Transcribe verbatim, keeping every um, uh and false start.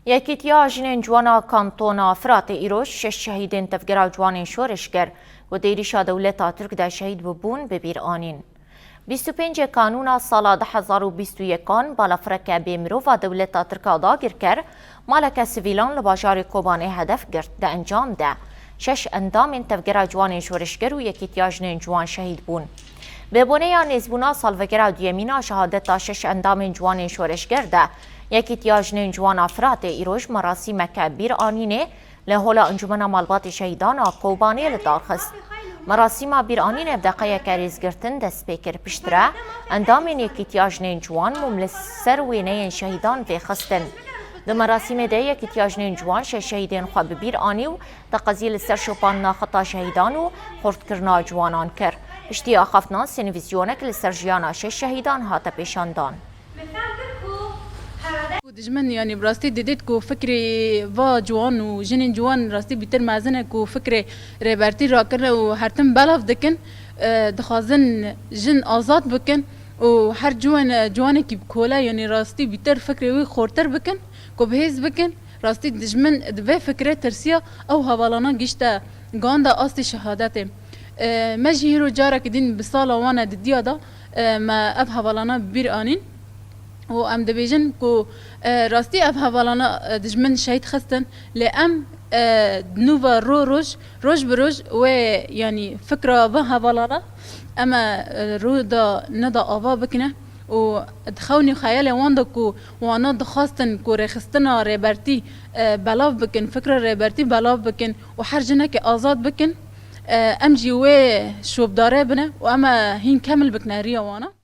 Yekîtiya Jinên Ciwan a Kantona Firatê îroj şeş şehîdên Tevgera Ciwanên Şoreşger ku di êrîşa dewleta Tirk de şehîd bûbûn bi bîr anîn. Bîst û pêncê Kanûna sala du hezar û bîst û yekan balafireke bêmirov a dewleta Tirk a dagirker maleke sivîlan li bajarê Kobanê hedef girt. Di encam de şeş endamên Tevgera Ciwanên Şoreşger û Yekîtiya Jinên Ciwan şehîd bûn. Bi boneya nêzbûna salvegera duyemîn a şehadeta şeş endamên ciwanên şoreşger de Yekîtiya Jinên Ciwan a Firatê îroj merasîmeke bîranînê li Hola Encûmena Malbatê Şehîdan a Kobanê li dar xist. Merasîma bîranînê bi deqeyeke rêzgirtin dest pê kir. Piştre endamên Yekîtiya Jinên Ciwan mûm li ser wêneyên şehîdan vêxistin. Di merasîmê de Yekîtiya Jinên Ciwan şeş şehîdên xwe bi bîr anî û teqezî li ser şopandina xeta şehîdan û xurtkirina ciwanan kir. Piştî axaftinan sênvîzyonek li ser jiyana şeş şehîdan hate pêşandan. Ku dijmin, yanî, bi rastî didît ku fikrê va ciwan û jinên ciwan rastî bîtir mezin e ku fikrê Rêbertî rakirine û her tim belav dikin, e, dixwazin jin azad bikin û her ciwan, ciwanekî bi kole, yanî rastî bîtir fikrê wî xortir bikin, ku bihêz bikin. Rastî dijmin di vê fikrê tirsiya ew hevalana gişte ganda astê şehadetê. E, me jî hîro carekî din bi sala wan e didiya da, e, me ev hevalana bi bîr anîn. Û em dibêjin ku, e, rastî ev hevalana, e, dijmin şehîd xistin, lê em, e, di nû ve ro roj, roj bi roj wê, yanî fikra van hevalana em e, e, rû da neda ava bikine û di xewnî xeyalê wan de ku wana dixwastin ku rêxistina Rêbertî, e, belav bikin, fikra Rêbertî belav bikin û her jinekê azad bikin, e, em jî wê şopdarê bine û em e hîn kemil bikine riya wana.